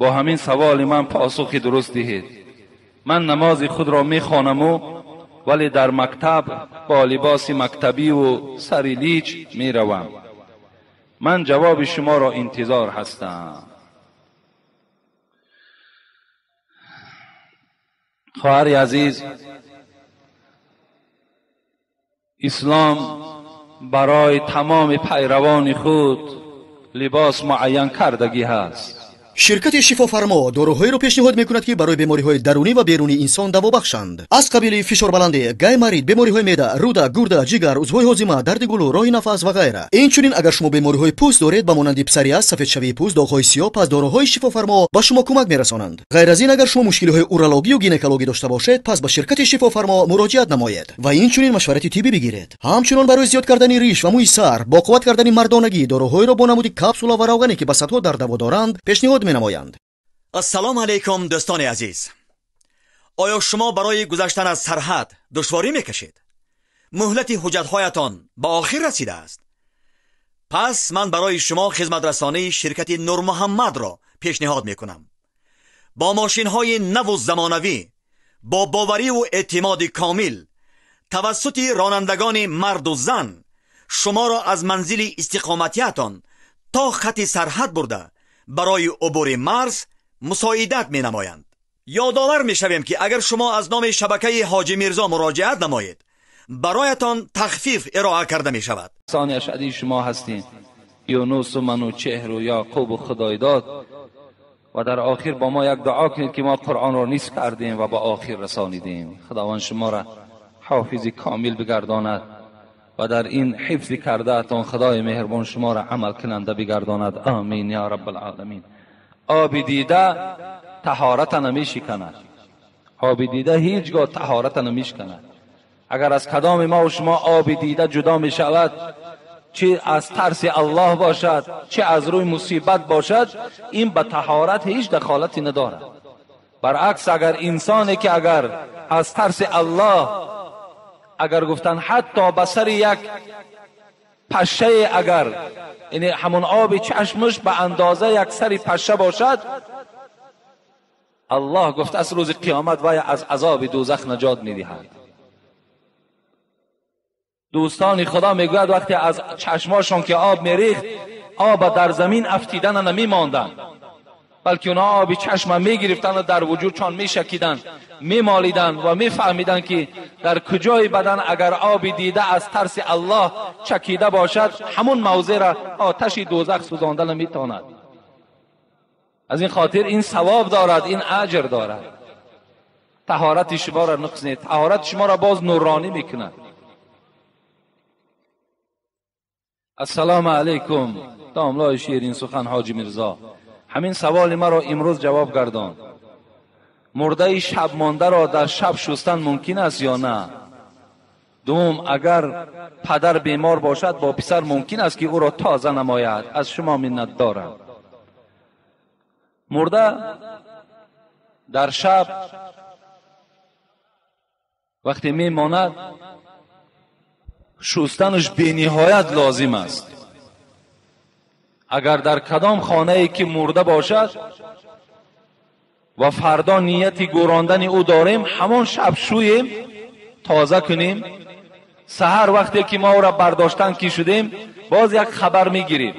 Бо ҳамин саволи ман посухи дуруст диҳед. Ман намози худро мехонаму вале дар мактаб бо либоси мактабиву сари лич меравам. Ман ҷавоби шуморо интизор ҳастам. Хоҳари азиз, ислом барои тамоми пайравони худ либос муайян кардагӣ ҳаст. Ширкати Шифофармо доруҳоеро пешниҳод мекунад, ки барои бемориҳои дарунӣ ва берунии инсон даво бахшанд. Аз қабили фишорбаландӣ, гайморит, бемориҳои меъда, рӯда, гурда, ҷигар, узвҳои ҳозима, дарди гулӯ, роҳи нафас ва ғайра. Инчунин агар шумо бемориҳои пӯст доред, ба монанди псориаз, сафедшавии пӯст, доғҳои сиёҳ, пас доруҳои Шифофармо ба шумо кӯмак мерасонанд. Ғайр аз ин, агар шумо мушкилиҳои урологию гинекологӣ дошта бошед, пас ба ширкати Шифофармо муроҷиат намоед ва инчунин машварати тиббӣ бигиред. Ҳамчунон барои зиёд кардани риш ва мӯи сар, бо қувват кардани мардонагӣ, доруҳоеро бо намуди капсула ва равғане, ки ба садҳо дард даво доранд, пешниҳод менамоянд. Ассалому алайкум, дӯстони азиз. Оё шумо барои гузаштан аз сарҳад душворӣ мекашед? Муҳлати ҳуҷҷатҳоятон ба охир расидааст? Пас ман барои шумо хизматрасонии ширкати Нурмуҳаммадро пешниҳод мекунам. Бо мошинҳои наву замонавӣ, бо бовариву эътимоди комил, тавассути ронандагони марду зан шуморо аз манзили истиқоматиятон то хати сарҳад бурда барои убури марз мусоидат менамоянд. Ёдовар мешавем, ки агар шумо аз номи шабакаи Ҳоҷи Мирзо муроҷиат намоед, бароятон тахфиф ироа карда мешавад. Сони ашъади шумо ҳастем, Юнусу Манучеҳру Яъқубу Худойдод. Ва дар охир бо мо як дуо кунед, ки мо Қуръонро нисф кардем ва ба охир расонидем. Худованд шуморо ҳофизи комил бигардонад ва дар ин ҳифзи кардаатон Худои меҳрубон шуморо амал кунанда бигардонад. Амин ё раббалъоламин. Оби дида таҳората намешиканад. Оби дида ҳеҷ гоҳ таҳората намешиканад. Агар аз кадоми мо ва шумо оби дида ҷудо мешавад, чӣ аз тарси Аллоҳ бошад, чӣ аз рӯи мусибат бошад, ин ба таҳорат ҳеҷ дахолате надорад. Баръакс, агар инсоне ки агар аз тарси Аллоҳ, агар гуфтан ҳатто ба сари як пашшае, агар яъне ҳамон оби чашмаш ба андоза як сари пашша бошад, Аллоҳ гуфт аз рӯзи қиёмат вай аз азоби дӯзах наҷот медиҳад. Дӯстони Худо мегӯяд вақте аз чашмошон ки об мерехт, об дар замин афтидана намемонданд, балки онҳо оби чашма мегирифтанд ва дар вуҷудшон мешакиданд, мемолиданд ва мефаҳмиданд, ки дар куҷои бадан агар оби дида аз тарси Аллоҳ чакида бошад, ҳамун мавзеъро оташи дӯзах сӯзонда наметавонад. Аз ин хотир ин савоб дорад, ин аҷр дорад. Таҳорати шуморо нуқс не, таҳорати шуморо боз нуронӣ мекунад. Ассалому алайкум, домлои ширин сухан Ҳоҷи Мирзо. Ҳамин саволи маро имрӯз ҷавоб гардон. Мурдаи шаб мондаро дар шаб шустан мумкин аст ё на? Дуввум, агар падар бемор бошад, бо писар мумкин аст ки ӯро тоза намояд? Аз шумо миннат дорам. Мурда дар шаб вақте мемонад, шустанаш бениҳоят лозим аст. Агар дар кадом хонае ки мурда бошад ва фардо нияти гӯрондани ӯ дорем, ҳамон шаб шӯем, тоза кунем. Саҳар вақте ки мо ӯро бардоштан ки шудем, боз як хабар мегирем.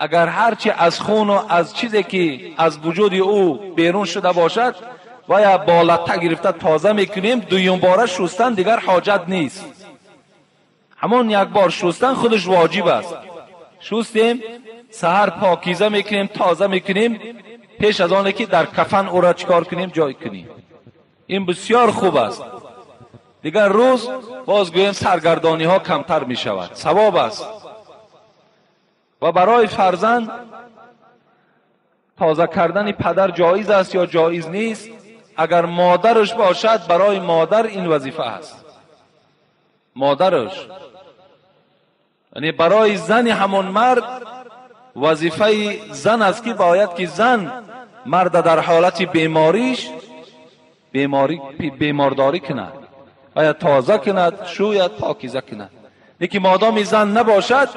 Агар ҳарчи аз хуну аз чизе ки аз вуҷуди ӯ берун шуда бошад, вая бо латта гирифта тоза мекунем. Дуюмбора шустан дигар ҳоҷат нест. Ҳамон як бор шустан худаш воҷиб аст. Шустем, саҳар покиза мекунем, тоза мекунем, пеш аз оне ки дар кафан ӯро чикор кунем, ҷой кунем. Ин бисёр хуб аст. Дигар рӯз боз гӯем саргардониҳо камтар мешавад, савоб аст. Ва барои фарзанд тоза кардани падар ҷоиз аст ё ҷоиз нест? Агар модараш бошад, барои модар ин вазифа аст. Модараш, яъне барои зани ҳамон мард вазифаи зан аст, ки бояд ки зан марда дар ҳолати бемориш бемордорӣ кунад, бояд тоза кунад, шӯяд, покиза кунад. Лекин модоми зан набошад,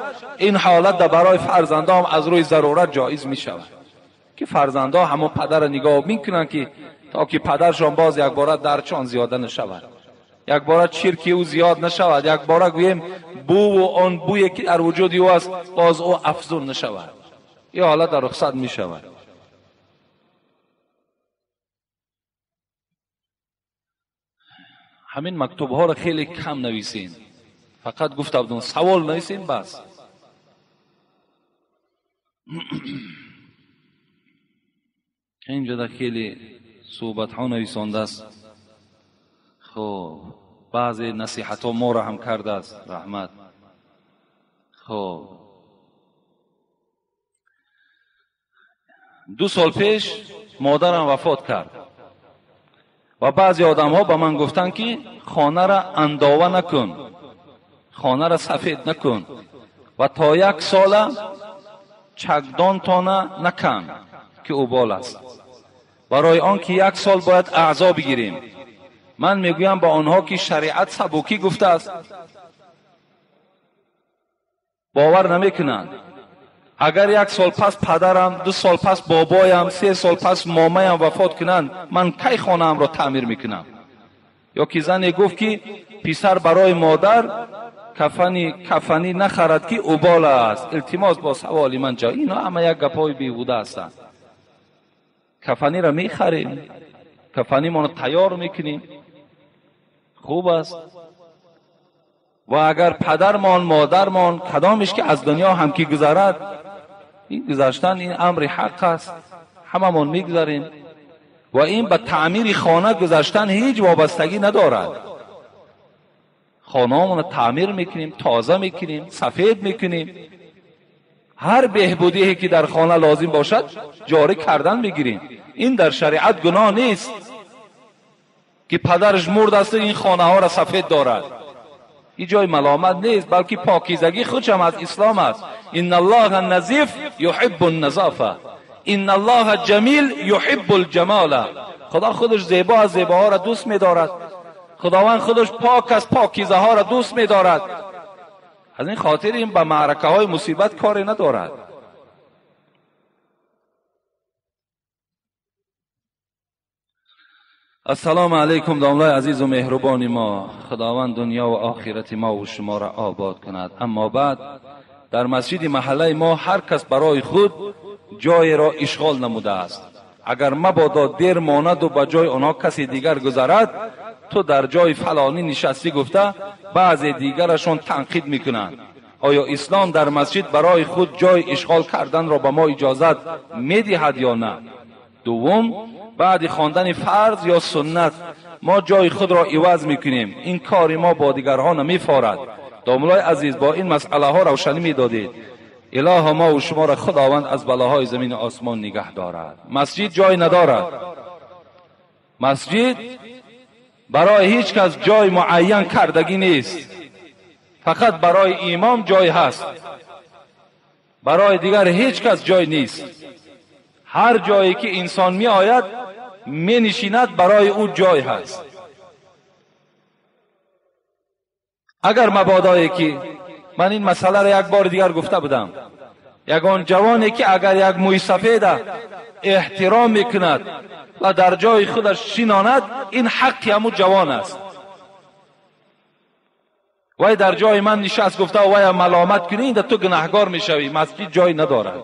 ин ҳолат барои фарзандон аз рӯи зарурат ҷоиз мешавад, که فرزندها همون پدر را نگاه میکنن که تا که پدرشان باز یک باره درچان زیاده نشود، یک باره چرکی او زیاد نشود، یک باره گوییم بو و آن بوی که در وجود او است باز او افزون نشود. این حالت در رخصت می شود. همین مکتوب ها را خیلی کم نویسین، فقط گفته بودم سوال نویسین بس. اینجا خیلی صحبت ها نویسانده است. خب بعضی نصیحت ها ما را هم کرده است، رحمت. خب 2 سال پیش مادرم وفات کرد و بعضی آدم ها به من گفتن که خانه را انداوه نکن، خانه را سفید نکن و تا 1 سال چکدان تانه نکن که اوبال است، برای آن که 1 سال باید اعضا بگیریم. من میگویم با آنها که شریعت سبکی گفته است، باور نمیکنند. اگر 1 سال پس پدرم، 2 سال پس بابایم، 3 سال پس مامایم وفات کنند، من کی خانه‌ام را تعمیر میکنم؟ یا که زنی گفت که پسر برای مادر کفنی نخرد که اوبال است. التماس با سوال من جا. اینا همه یک گپای بیهوده هستند. کفنی را میخریم، کفنی ما را تیار میکنیم، خوب است. و اگر پدرمان مادرمان کدامش که از دنیا هم که گذرد، این گذشتن این امر حق است، هممان میگذریم و این به تعمیر خانه گذشتن هیچ وابستگی ندارد. خانه را تعمیر میکنیم، تازه میکنیم، سفید میکنیم، هر بهبودی که در خانه لازم باشد جاری کردن میگیریم. این در شریعت گناه نیست که پدرش مرد است این خانه ها را سفید دارد. این جای ملامت نیست، بلکه پاکیزگی خودش هم از اسلام است. ان الله نظیف یحب النظافه، ان الله جمیل یحب الجمال. خدا خودش زیبا از زیباها را دوست می‌دارد، خداوند خودش پاک از پاکیزه ها را دوست می‌دارد. از این خاطر این به معرکه های مصیبت کاری ندارد. السلام علیکم داملای عزیز و مهربان ما، خداوند دنیا و آخرت ما و شما را آباد کند. اما بعد، در مسجد محله ما هر کس برای خود جای را اشغال نموده است. اگر مبادا دیر ماند و به جای آنها کسی دیگر گذرد، تو در جای فلانی نشستی گفته بعضی دیگرشان تنقید میکنند. آیا اسلام در مسجد برای خود جای اشغال کردن را به ما اجازت میدهد یا نه؟ دوم، بعد خواندن فرض یا سنت ما جای خود را عوض میکنیم، این کار ما با دیگرها نمیفارد. داملای عزیز، با این مسئله ها روشنی میدادید. اله ما و شما را خداوند از بلاهای زمین آسمان نگه دارد. مسجد جای ندارد. مسجد برای هیچ کس جای معین کردگی نیست، فقط برای امام جای هست، برای دیگر هیچ کس جای نیست. هر جایی که انسان می آید می نشیند، برای او جای هست. اگر مبادایی که من این مسئله را یک بار دیگر گفته بودم، یگان جوانی که اگر یک موی سفید احترام میکند و در جای خودش شیناند، این حق همون جوان است. وای در جای من نشست گفته وای ملامت کنی، این تو گناهگار میشوی. مسجد جای ندارد.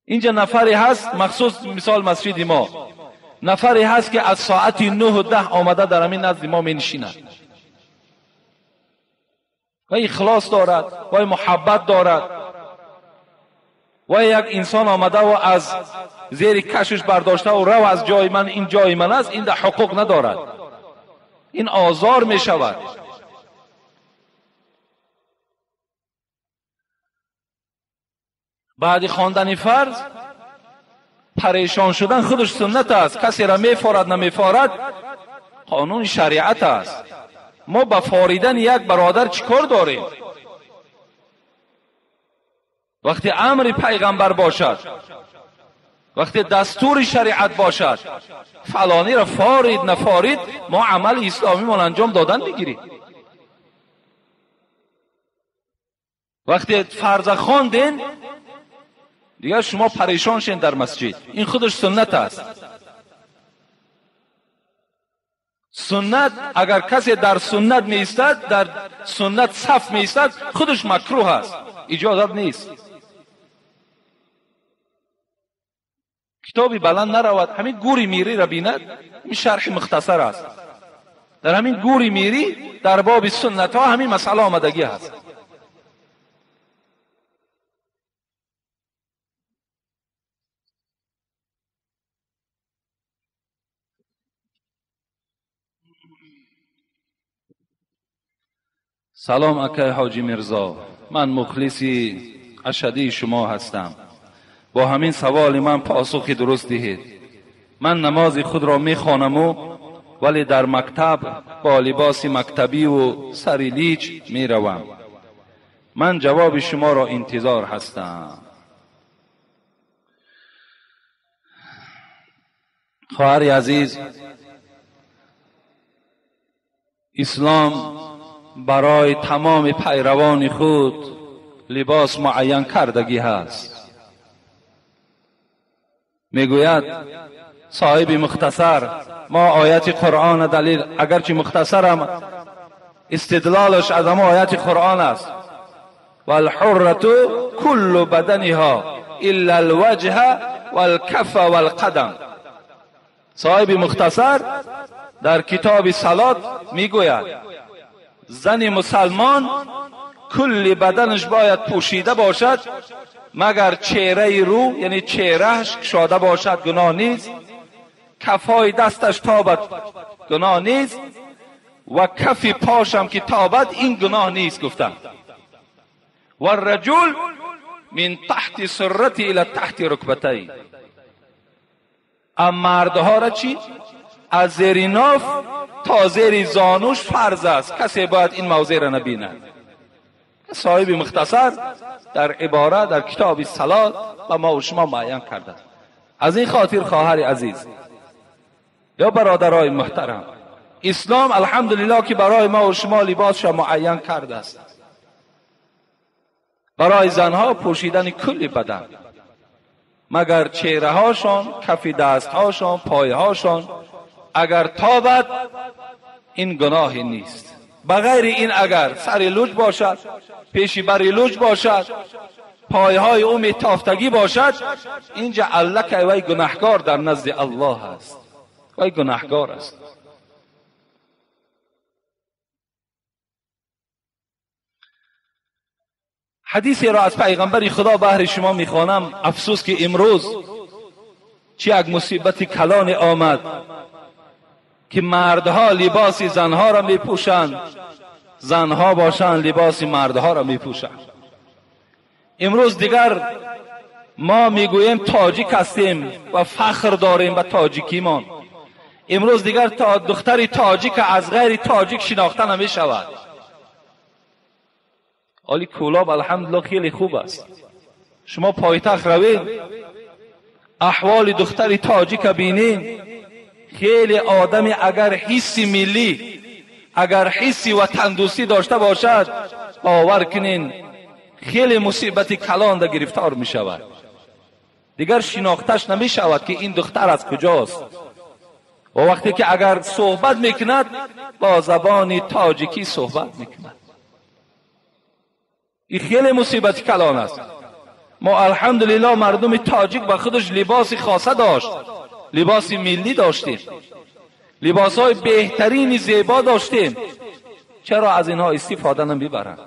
اینجا نفری هست، مخصوص مثال مسجد ما، نفری هست که از ساعت 9:10 آمده در همین نزد ما می نشیند و اخلاص دارد و محبت دارد و یک انسان آمده و از زیر کشش برداشته و رو از جای من، این جای من است، این در حقوق ندارد، این آزار می شود. بعد خواندن فرض پریشان شدن خودش سنت است. کسی را میفارد نمیفارد قانون شریعت است. ما با فاریدن یک برادر چیکار داریم؟ وقتی امر پیغمبر باشد، وقتی دستور شریعت باشد، فلانی را فارید نفارید، ما عمل اسلامی ما انجام دادن بگیریم. وقتی فرض خواندین دیگر شما پریشان شین در مسجد. این خودش سنت است. سنت اگر کسی در سنت می ایستد، در سنت صف می ایستد، خودش مکروه است، اجازت نیست. کتابی بلند نرود، همین گوری میری را بیند، این شرح مختصر است. در همین گوری میری در باب سنت ها همین مسئله آمدگی هست. سلام اکای حاجی میرزا، من مخلصی اشدی شما هستم. با همین سوال من پاسخ درست دهید. من نماز خود را میخوانم و ولی در مکتب با لباس مکتبی و سری لیچ میروم. من جواب شما را انتظار هستم. خواهر عزیز، اسلام برای تمام پیروان خود لباس معین کردگی هست. میگوید صاحب مختصر، ما آیت قرآن دلیل، اگرچه مختصرم استدلالش از همه آیت قرآن است. والحرة کل بدنها الا الوجه والکف والقدم. صاحب مختصر در کتاب صلات میگوید زن مسلمان کل بدنش باید پوشیده باشد مگر چهره رو، یعنی چهرهش کشاده باشد گناه نیست، کفای دستش تابد گناه نیست و کف پاشم که تابد این گناه نیست گفتن. و الرجل من تحت سرتی الى تحت رکبتی. اما مردها را چی؟ از زیر ناف تا زیر زانوش فرض است، کسی باید این موضع را نبیند. صاحب مختصر در عباره در کتاب صلات و ما و شما معین کرده. از این خاطر خواهر عزیز یا برادرای محترم، اسلام الحمدلله که برای ما و شما لباسش معین کرده است. برای زنها پوشیدن کل بدن مگر چهره هاشان، کف دست هاشان، پای هاشان اگر تابد این گناهی نیست. بغیر این اگر سر لوچ باشد، پیشی بر لوچ باشد، پایهای او میتافتگی باشد، اینجا الله وی گناهکار در نزد الله است، وی گناهکار است. حدیثی را از پیغمبر خدا بهر شما میخوانم. افسوس که امروز چه یک مصیبت کلان آمد که مردها لباس زنها را میپوشند، زنها باشند لباس مردها را میپوشند. امروز دیگر ما میگوییم تاجیک هستیم و فخر داریم به تاجیکیمان. امروز دیگر تا دختر تاجیک از غیر تاجیک شناخته نمیشود. حالی کولاب الحمدلله خیلی خوب است. شما پایتخت روید، احوال دختر تاجیک بینید، خیلی آدمی اگر حس ملی، اگر حس وطن دوستی داشته باشد، باور کنین خیلی مصیبت کلان در گرفتار می شود. دیگر شناختش نمی شود که این دختر از کجاست. و وقتی که اگر صحبت میکند با زبان تاجیکی صحبت میکند. این خیلی مصیبت کلان است. ما الحمدلله مردم تاجیک به خودش لباس خاصه داشت، لباس ملی داشتیم، لباس های بهترین زیبا داشتیم. چرا از اینها استفاده نمیبرند؟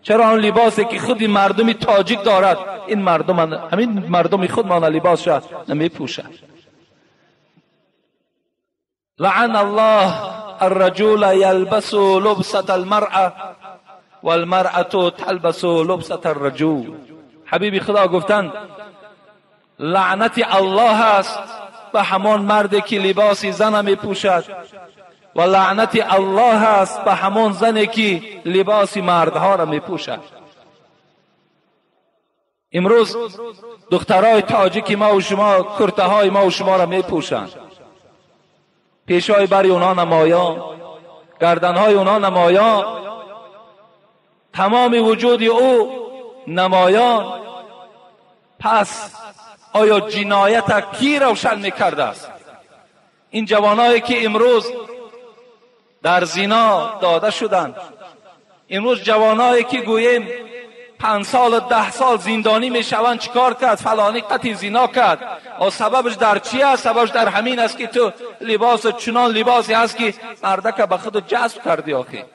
چرا آن لباسی که خود مردم تاجیک دارد این مردم، همین مردم خودمان لباسش نمیپوشند؟ لعن الله الرجل یلبس لبسة المرأة والمرأة تلبس لبسة الرجل. حبیب خدا گفتند لعنت الله است به همان مردی که لباس زن میپوشد و لعنت الله است به همان زنی که لباس مردها را میپوشد. امروز دخترای تاجیک ما و شما کرته های ما و شما را میپوشند، پیشای بر اونها نمایان، گردنهای اونها نمایان، تمام وجود او نمایان. پس آیا جنایت کی روشن میکرده است؟ این جوانایی که امروز در زنا داده شدند، امروز جوانایی که گوییم 5 سال و 10 سال زندانی میشوند، چیکار کرد؟ فلانی قطعی زنا کرد. و سببش در چی است؟ سببش در همین است که تو لباس چنان لباسی هست که مردک به خود جذب کردی. آخه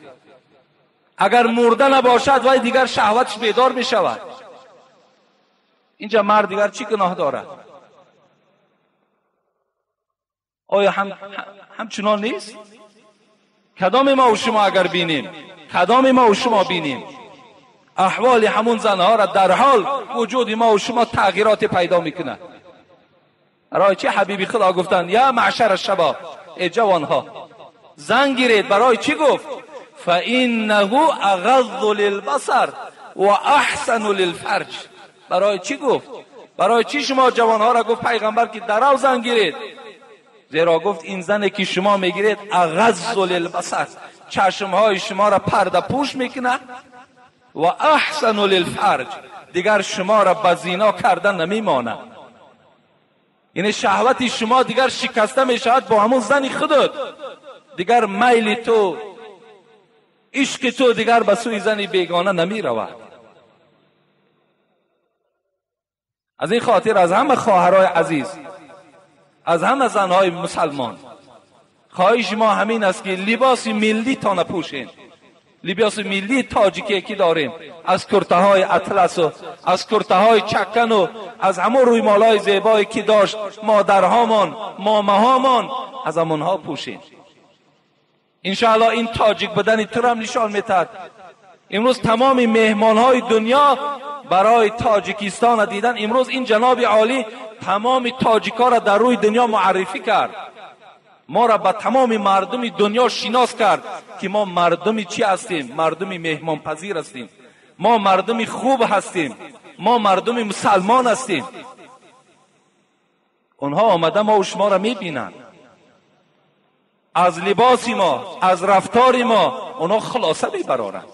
اگر مرده نباشد وای دیگر شهوتش بیدار میشود. اینجا مرد دیگر چی گناه دارد؟ آیا همچنان نیست؟ کدام ما و شما اگر بینیم، کدام ما و شما بینیم احوال همون زنها را، در حال وجود ما و شما تغییرات پیدا میکنه. برای چی حبیبی خدا گفتن یا معشر الشباب، ای جوانها زن گیرید؟ برای چی گفت؟ فانه اغض للبصر و احسن للفرج. برای چی گفت؟ برای چی شما جوانها را گفت پیغمبر که درو زن گیرید؟ زیرا گفت این زنی که شما میگیرید اغض للبصر، چشمهای شما را پرده پوش میکنه، و احسن للفرج، دیگر شما را به زینا کردن نمیمانه. یعنی شهوت شما دیگر شکسته میشود با همون زن خودت، دیگر میل تو، عشق تو دیگر به سوی زن بیگانه نمی رود. از این خاطر از همه خواهرای عزیز، از همه زنهای مسلمان، خواهش ما همین است که لباس ملی تا نپوشین. لباس ملی تاجیکی که داریم، از کرته های اطلس و از کرته های چکن و از همون رویمالای زیبایی که داشت مادرهامان، ماماهامان، از همونها پوشین. انشاءالله این تاجیک بدن تو هم نشان میتد. امروز تمام مهمانهای دنیا برای تاجیکستان دیدن. امروز این جناب عالی تمام تاجیکا را در روی دنیا معرفی کرد، ما را به تمام مردم دنیا شناس کرد که ما مردم چی هستیم؟ مردم مهمان پذیر هستیم، ما مردم خوب هستیم، ما مردم مسلمان هستیم. اونها آمده ما و شما را میبینند، از لباس ما، از رفتار ما اونها خلاصه میبرارند.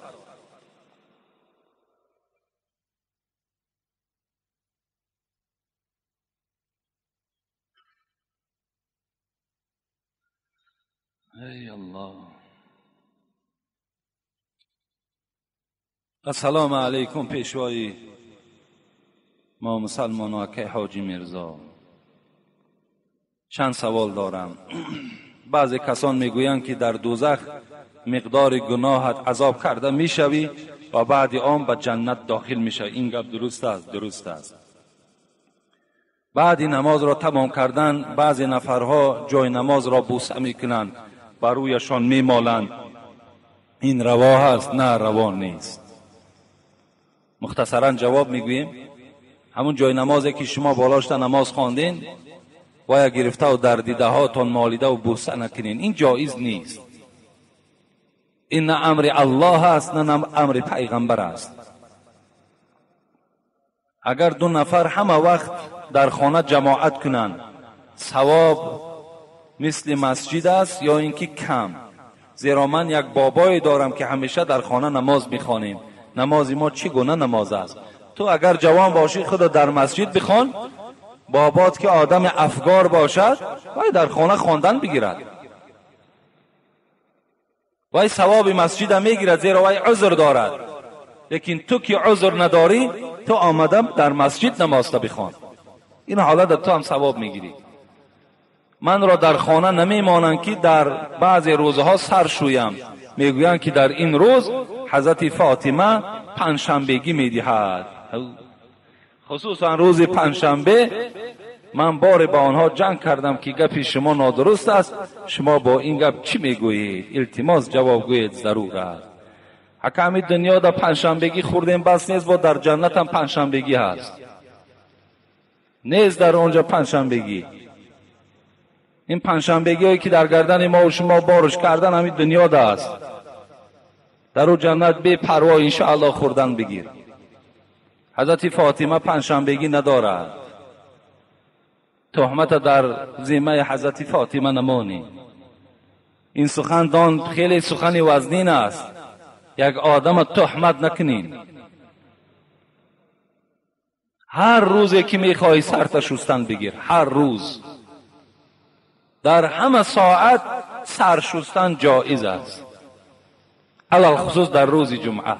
ای الله. السلام علیکم پیشوای ما مسلمان ها که حاجی میرزا. چند سوال دارم. بعضی کسان میگویند که در دوزخ مقدار گناهت عذاب کرده میشوی و بعد آن به جنت داخل میشوی. این گپ درست است؟ درست است. بعد نماز را تمام کردن بعضی نفرها جای نماز را بوسه میکنند، بر رویشان میمالند. این روا هست؟ نه، روا نیست. مختصرا جواب میگوییم. همون جای نمازی که شما بالاش نماز خواندین باید گرفته و در دیده هاتون مالیده و بوسه نکنین. این جایز نیست. این نه امر الله است نه امر پیغمبر است. اگر دو نفر همه وقت در خانه جماعت کنند ثواب مثل مسجد است یا اینکه کم؟ زیرا من یک بابایی دارم که همیشه در خانه نماز میخوانیم. نماز ما چگونه نماز است؟ تو اگر جوان باشی خود در مسجد بخوان، بابات که آدم افگار باشد باید در خانه خواندن بگیرد، وای ثواب مسجد میگیرد زیرا وای عذر دارد. لیکن تو که عذر نداری، تو آمدم در مسجد نماز تا بخوان، این حالت تو هم ثواب میگیری. من را در خانه نمیمانند که در بعضی روزها سر شویم. میگویند که در این روز حضرت فاطمه پنجشنبگی میدهد، خصوصا روز پنجشنبه. من بار با آنها جنگ کردم که گپ شما نادرست است، شما با این گپ چی میگویید؟ التماس جواب گویید ضرور است. حکم دنیا در پنجشنبگی خوردیم بس نیست، با در جنت هم پنجشنبگی هست. نیست در آنجا پنجشنبگی. این پنجشنبگی هایی که در گردن ما و شما بارش کردن همین دنیا ده است. در او جنت بی پروا انشاءالله خوردن بگیر. حضرت فاطمه پنجشنبگی ندارد. تهمت در ذمه حضرت فاطمه نمانی. این سخن دان خیلی سخن وزنین است. یک آدم تهمت نکنین. ҳар рӯзе ки мехоҳӣ сарта шустан бигир, ҳар рӯз дар ҳама соат сар шустан ҷоиз аст, алалхусус дар рӯзи ҷумъа.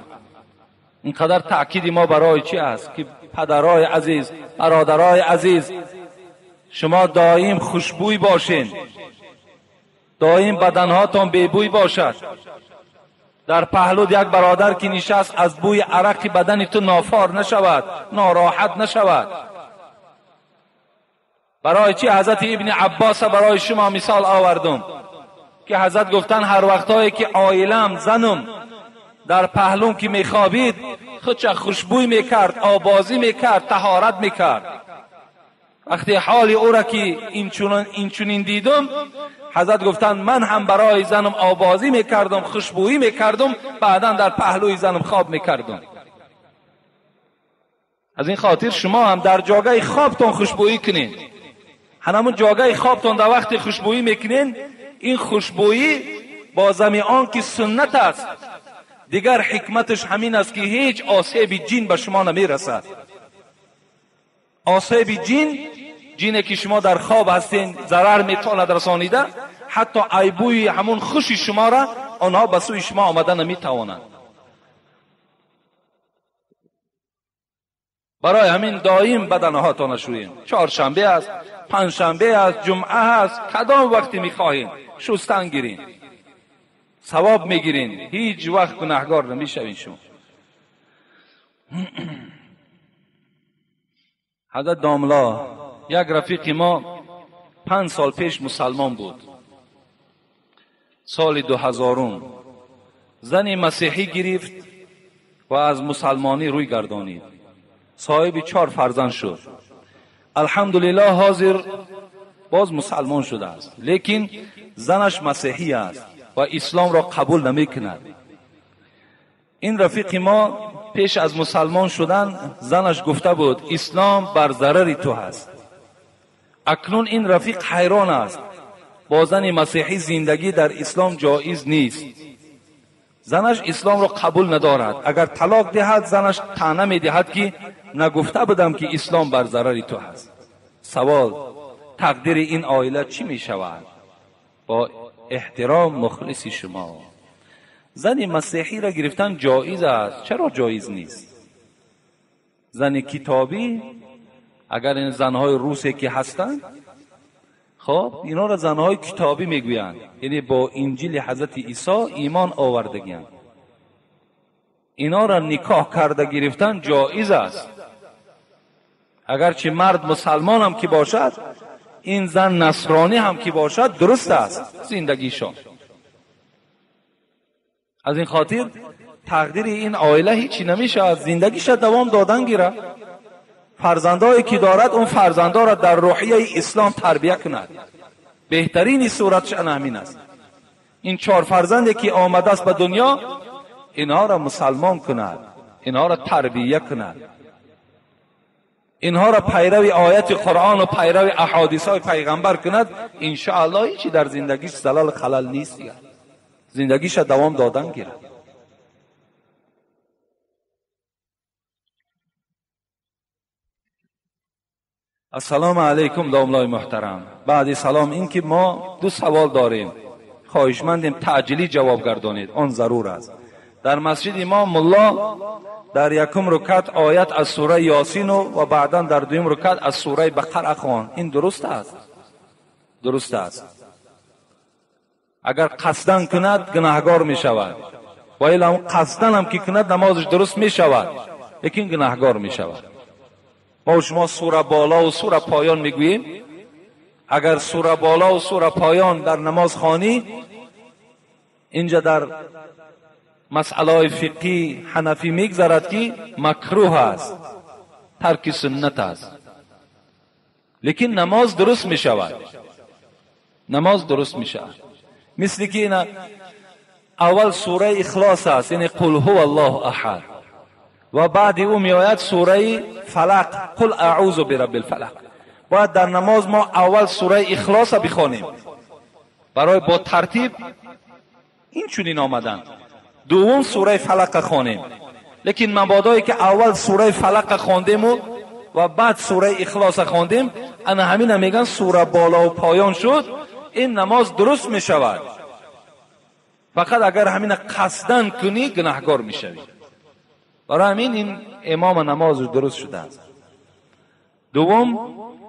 Инқадар таъкиди мо барои чӣ аст ки падарای азиз, бародарای азиз, шумо доим хушбӯй бошед, доим баданҳотон бебӯй бошад. Дар паҳлуд як бародар ки нишаст, аз бӯи арақи бадани ту нофор нашавад, нороҳат нашавад. Барои чӣ ҳазрати ибни Аббоса барои шумо мисол овардум ки ҳазрат гуфтанд ҳар вақтҳое ки оилам, занум дар паҳлум ки мехобид, худша хушбӯй мекард, обозӣ мекард, таҳорат мекард. Вақте ҳоли ӯра ки инчунин дидум, ҳазрат гуфтанд ман ҳам барои занам обозӣ мекардум, хушбӯӣ мекардум, баъдан дар паҳлӯи занам хоб мекардум. Аз ин хотир шумо ҳам дар ҷогаи хобтон хушбӯӣ кунед. Ҳамон ҷогаи хобтон дар вақти хушбӯӣ мекунед, ин хушбӯӣ бо зами он ки суннат аст, дигар ҳикматаш ҳамин аст ки ҳеҷ осеби ҷин ба шумо намерасад. Осеби ҷин, ҷине ки шумо дар хоб ҳастین, зарар метавонад расонида, ҳатто айбӯи ҳамон хуши шуморо онҳо ба сӯи шумо омада наметавонанд. Барои ҳамин доим баданҳоятонро шӯед. Чоршанбе аст, панҷшанбе аст, ҷумъа аст, кадом вақте мехоҳед шустан гирин, савоб мегирин, ҳеҷ вақт гунаҳгор намешавед шумо. ҳазрат домла, як рафиқи мо 5 сол пеш мусалмон буд, соли 2000 зани масеҳӣ гирифт ва аз мусалмонӣ рӯй гардонид, соҳиби 4 фарзанд шуд. Алҳамдулиллоҳ ҳозир боз мусалмон шудааст, лекин занаш масеҳӣ аст ва исломро қабул намекунад. Ин рафиқи мо пеш аз мусалмон шудан занаш гуфта буд ислом бар зарари ту ҳаст. Акнун ин рафиқ ҳайрон аст, бо зани масеҳӣ зиндагӣ дар ислом ҷоиз нест. Занаш исломро қабул надорад. Агар талоқ диҳад, занаш таъна медиҳад ки нагуфта будам ки ислом бар зарари ту ҳаст. Савол: тақдири ин оила чӣ мешавад? Бо эҳтиром мухлиси шумо. Зани масеҳиро гирифтан ҷоиз аст. Чаро ҷоиз нест? Зани китобӣ, агар ин занҳои русе ки ҳастанд, хоб инҳоро занҳои китобӣ мегӯянд, яъне бо инҷили ҳазрати Исо имон овардагианд. Инҳоро никоҳ карда гирифтан ҷоиз аст. Агарчи мард мусалмон ҳам ки бошад, ин зан насронӣ ҳам ки бошад, дуруст аст зиндагишон. Аз ин хотир тақдири ин оила ҳечи намешавад, зиндагиша давом додан гирад. Фарзандое ки дорад, он фарзандоро дар рӯҳияи ислом тарбия кунад. Беҳтарини суратш ана ҳамин аст. Ин 4 фарзанде ки омадааст ба дунё, инҳоро мусалмон кунад, инҳоро тарбия кунад, инҳоро пайрави ояти Қуръон ва пайрави аҳодисҳои пайғамбар кунад. Иншоаллоҳ ҳечи дар зиндагиш залал халал нест, дигар зиндагиша давом додан гирад. Ассалому алайкум домлои муҳтарам. Баъди салом ин ки мо 2 савол дорем, хоҳишмандем таъҷилӣ ҷавоб гардонед, он зарур аст. Дар масҷиди мо мулло дар якум рукат оят аз сураи Ёсину ва баъдан дар дуюм рукат аз сураи Бақара хонд. Ин дуруст аст? Дуруст аст. Агар қасдан кунад гунаҳгор мешавад, ва ила қасдан ҳам ки кунад намозаш дуруст мешавад, лекин гунаҳгор мешавад. Мо шумо сура боло ва сура поён мегӯем. Агар сура боло ва сура поён дар намоз хонӣ, инҷа дар масъалаҳои фиқҳи ҳанафӣ мегзарад ки макрӯҳ аст, тарки суннат аст, лекин намоз дуруст мешавад. Намоз дуруст мешавад. Мисли ки ина аввал сураи Ихлос аст, яъне қул ҳува аллоҳу аҳад, ва баъди ӯ меояд сураи Фалақ, қул аъузу бираббил фалақ. Бояд дар намоз мо аввал сураи Ихлоса бихонем, барои бо тартиб ин чунин омадан. Дуввум сураи Фалақа хонем. Лекин мабодое ки аввал сураи Фалақа хондему و بعد سوره اخلاص خواندیم، انا همین میگن سوره بالا و پایان شد، این نماز درست میشود. فقط اگر همین قصدن کنی گناهگار میشوی. برای همین این امام نماز درست شده است. دوم،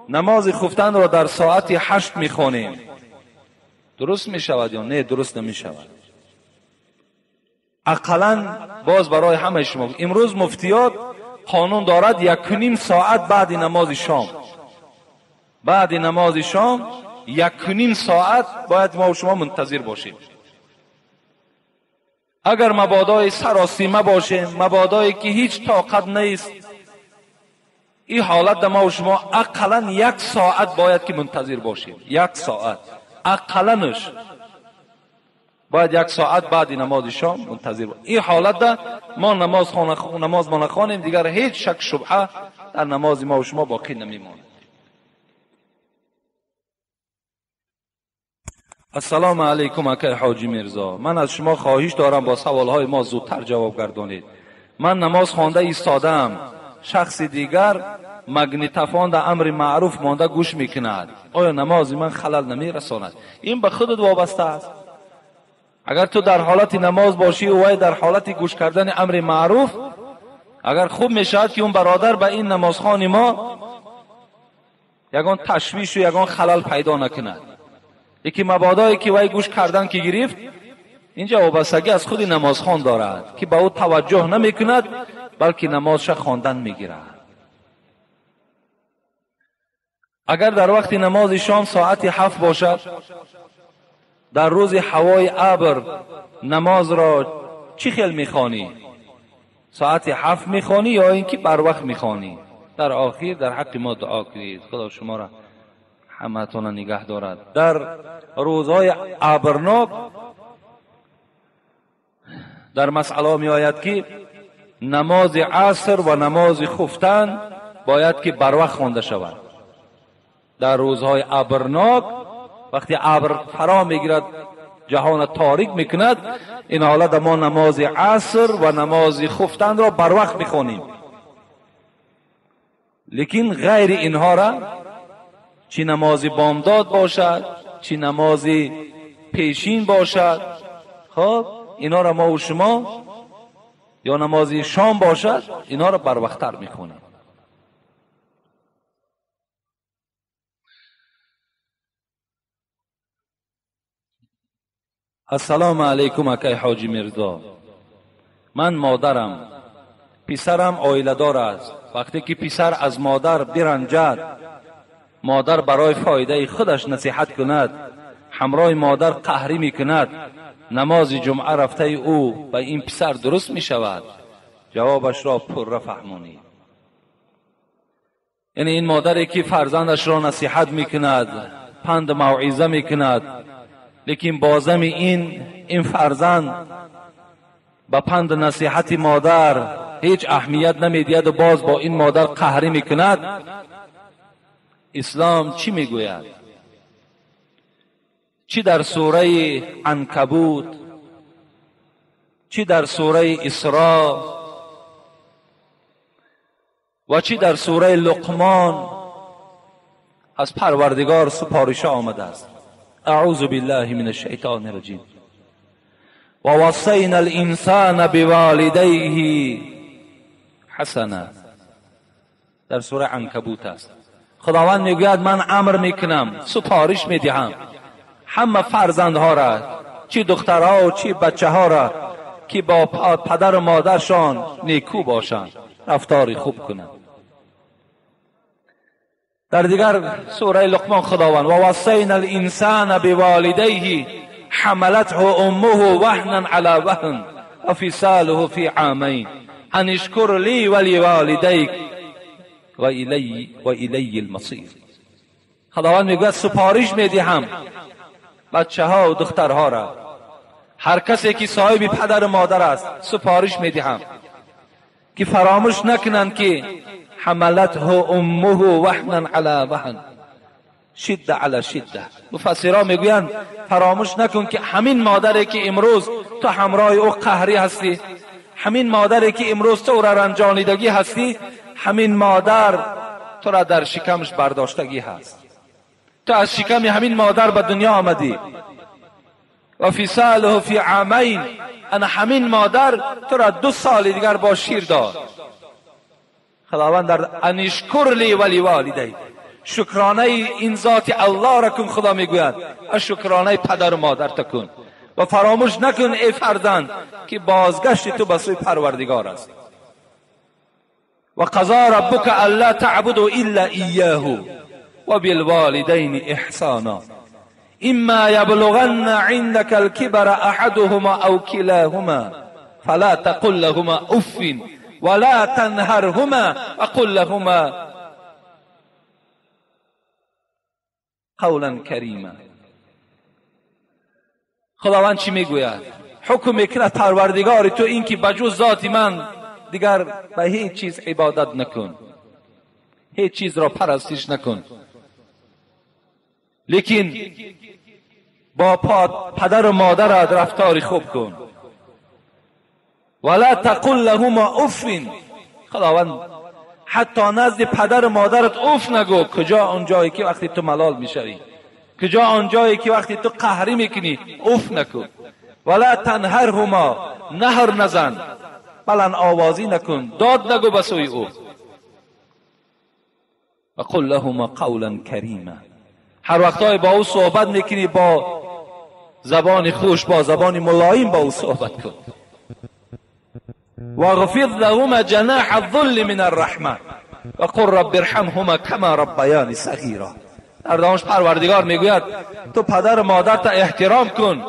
نماز خفتن را در ساعت 8 میخوانیم، درست میشود یا نه؟ درست نمیشود. اقلا باز برای همه شما امروز مفتیات قانون دارد 1.5 ساعت بعد نماز شام، بعد نماز شام 1.5 ساعت باید ما و شما منتظر باشیم. اگر مبادای سراسیمه باشیم، مبادایی که هیچ طاقت نیست، این حالت ما و شما اقلا 1 ساعت باید که منتظر باشیم. 1 ساعت اقلنش باید 1 ساعت بعد نماز شام منتظر باشیم. این حالت ما نماز ما نخوانیم، دیگر هیچ شک شبهه در نماز ما و شما باقی نمیماند. السلام علیکم اکای حاجی میرزا، من از شما خواهش دارم با سوالهای ما زودتر جواب گردانید. من نماز خوانده ایستادم، شخص دیگر مگنیتفان در امر معروف مانده گوش میکند، آیا نماز من خلل نمیرساند؟ این به خودت وابسته است. اگر تو در حالت نماز باشی و وی در حالت گوش کردن امر معروف، اگر خوب میشود که اون برادر به این نمازخوان ما یگان تشویش و یگان خلل پیدا نکند. یکی مبادایی که وی گوش کردن که گرفت، اینجا وابستگی از خود نمازخوان دارد که به او توجه نمیکند، بلکه نمازش خواندن میگیرد. اگر در وقت نماز شام ساعت 7 باشد، در روز هوای ابر نماز را چی خیل میخوانی؟ ساعت 7 میخوانی یا اینکه بر وقت میخوانی؟ در آخر در حق ما دعا کنید، خدا شما را همتون نگه دارد. در روزهای ابرناک در مسئله می آید که نماز عصر و نماز خفتن باید که بر وقت خوانده شود. در روزهای ابرناک وقتی ابر فرا میگیرد جهان تاریک میکند، این حالت ما نماز عصر و نماز خفتن را بر وقت میخوانیم. لیکن غیر اینها را، چی نماز بامداد باشد چی نماز پیشین باشد، خب اینا را ما و شما، یا نماز شام باشد، اینا را بر وقت تر میخونیم. السلام علیکم اکای حاجی میرزا، من مادرم، پسرم عائله دار است. وقتی که پسر از مادر برنجد، مادر برای فایده خودش نصیحت کند، همراه مادر قهری میکند، نماز جمعه رفته او به این پسر درست میشود؟ جوابش را پره فهمانی. یعنی این مادری که فرزندش را نصیحت میکند، پند موعظه میکند، لیکن بازم این فرزند به پند نصیحت مادر هیچ اهمیت نمیدهد و باز با این مادر قهری میکند. اسلام چی میگوید؟ چی در سوره عنکبوت، چی در سوره اسراء و چی در سوره لقمان از پروردگار سپارش آمده است. اعوذ بالله من الشیطان الرجیم. و وصینا الانسان بوالدیه حسنا. در سوره عنکبوت است. خداوند میگوید من امر میکنم، سپارش میدهم همه فرزندها را، چی دخترها و چی بچه ها را، که با پدر و مادرشان نیکو باشند، رفتاری خوب کنند. در دیگر سوره لقمان خداوند و وصینا الانسان بوالدیه حملته امه وهنا علی وهن و فصاله فی عامین ان اشکر لی ولوالدیک و الی المصیر. خداوند میگوید سپارش میدهم بچه ها و دخترها را، هر کسی که صاحب پدر و مادر است سپارش میدهم که فراموش نکنند که حملته امه وهنا علی وهن شده علی شده. مفسرها میگویند فراموش نکن که همین مادری که امروز تو همراه او قهری هستی، همین مادری که امروز تو را رنجانیدگی هستی، همین مادر تو را در شکمش برداشتگی هست. تو از شکم همین مادر به دنیا آمدی. و فصاله فی عامین، انا همین مادر تو را 2 سال دیگر با شیر داد. خداوند در ان اشکر لی ولی والدی، شکرانه این ذات الله را کن. خدا میگوید شکرانه پدر و مادر تکن و فراموش نکن ای فرزند که بازگشت تو به سوی پروردگار است. و قضا ربک الا تعبدوا الا ایاه و بالوالدین احسانا اما یبلغن عندك الكبر احدهما او كلاهما فلا تقل لهما اف ولا تنهرهما وقل لهما قولا کریما. خداوند چی میگوید؟ حکم میکند پروردگار تو این که بجز ذات من دیگر به هیچ چیز عبادت نکن، هیچ چیز را پرستش نکن، لیکن با پدر و مادرت رفتار خوب کن. ولا تقل لهما اف. خداوند حتی نزد پدر و مادرت اف نگو. کجا آنجایی که وقتی تو ملال میشوی، کجا آنجایی که وقتی تو قهری میکنی، اف نکن. ولا تنهرهما، نهر نزن، بلند آوازی نکن، داد نگو به سوی او. و قل لهما قولا کریما. هر وقتای با او صحبت میکنی با زبان خوش، با زبان ملایم با او صحبت کن. واغفض لهما جناح الذل من الرحمه وقل رب ارحمهما کما ربیانی صغیرا. در دامش پروردگار میگوید تو پدر و مادرت احترام کن،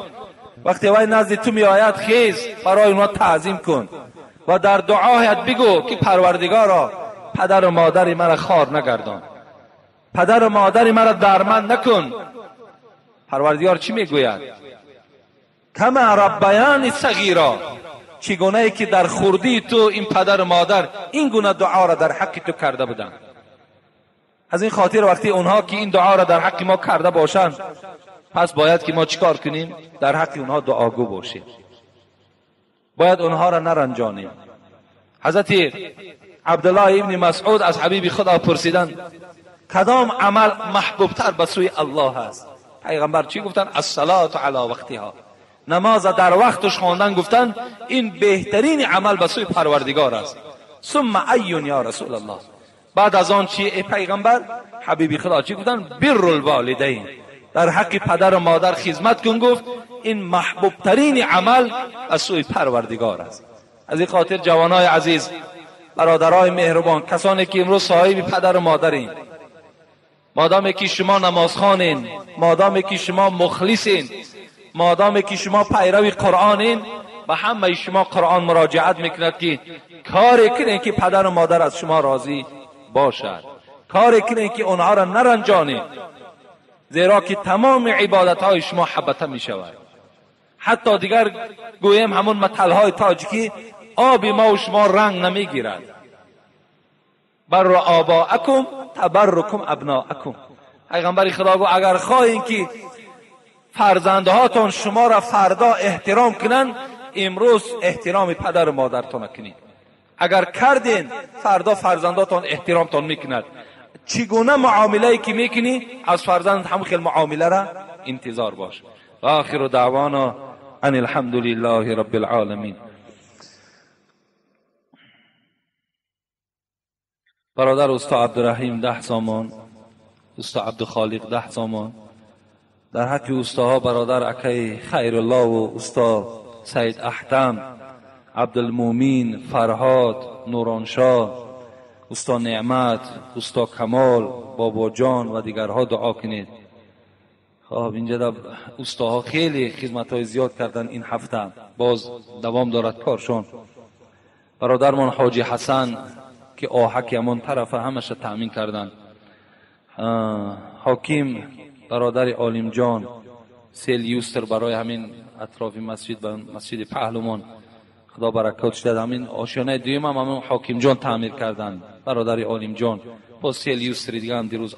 وقتی وای نزد تو میآید خیز برای اونها تعظیم کن و در دعایت بگو که پروردگارا پدر و مادر مرا خوار نگردان، پدر و مادر مرا درمند نکن. پروردگار چی میگوید؟ کما ربیانی صغیرا، چگونه ای که در خردی تو این پدر و مادر این گونه دعا را در حق تو کرده بودند. از این خاطر وقتی اونها که این دعا را در حق ما کرده باشند، پس باید که ما چیکار کنیم؟ در حق اونها دعاگو باشیم، باید اونها را نرنجانیم. حضرت عبدالله ابن مسعود از حبیب خدا پرسیدند کدام عمل محبوبتر به سوی الله است؟ پیغمبر چی گفتند؟ الصلاة علی وقتها، نماز در وقتش خواندن. گفتند این بهترین عمل به سوی پروردگار است. ثم ایون یا رسول الله، بعد از آن چی ای پیغمبر؟ حبیب خدا چی گفتند؟ بر الوالدین، در حق پدر و مادر خدمت کن. گفت این محبوب ترین عمل از سوی پروردگار است. از این خاطر جوانای عزیز، برادرای مهربان، کسانی که امروز صاحب پدر و مادرین، مادامی که شما نمازخوانین، مادامی که شما مخلصین، مادامی که شما پیرو قرآنین، به همه شما قرآن مراجعت میکند که کاری کنین که پدر و مادر از شما راضی باشد، کاری کنین که اونها را نرنجانید، زیرا که تمام عبادت های شما حبطه می شود. حتی دیگر گویم همون متل های تاجیکی، آب ما و شما رنگ نمیگیرد. بر آباءکم تبرکم ابناءکم. پیغمبر خدا گفت اگر خواهین که فرزندهاتون شما را فردا احترام کنند، امروز احترام پدر و مادرتون کنید. اگر کردین فردا فرزنداتون احترامتون میکند. چگونه معامله که میکنی از فرزند هم خیلی معامله را انتظار باش. و آخر دعوانا ان الحمد لله رب العالمین. برادر استاد عبدالرحیم 10 سامان، استاد عبدالخالق 10 سامان، در حق استاها برادر اکی خیرالله و استاد سید احتم، عبدالمومین، فرهاد، نورانشاه، استاد نعمت، استاد کمال، بابا جان و دیگرها دعا کنید. خب اینجا در استاها خیلی خدمت های زیاد کردن این هفته، باز دوام دارد کارشون. برادرمان حاجی حسن که آهک همان طرف همش تأمین کردن. حاکم برادر عالم جان سیلیوستر برای همین اطراف مسجد و مسجد پهلوان، خدا برکاتش داد. همین آشیانه دویم هم همین حاکم جان تعمیر کردن، برادر عالم جان با سیلیوستر دیگه هم دیروز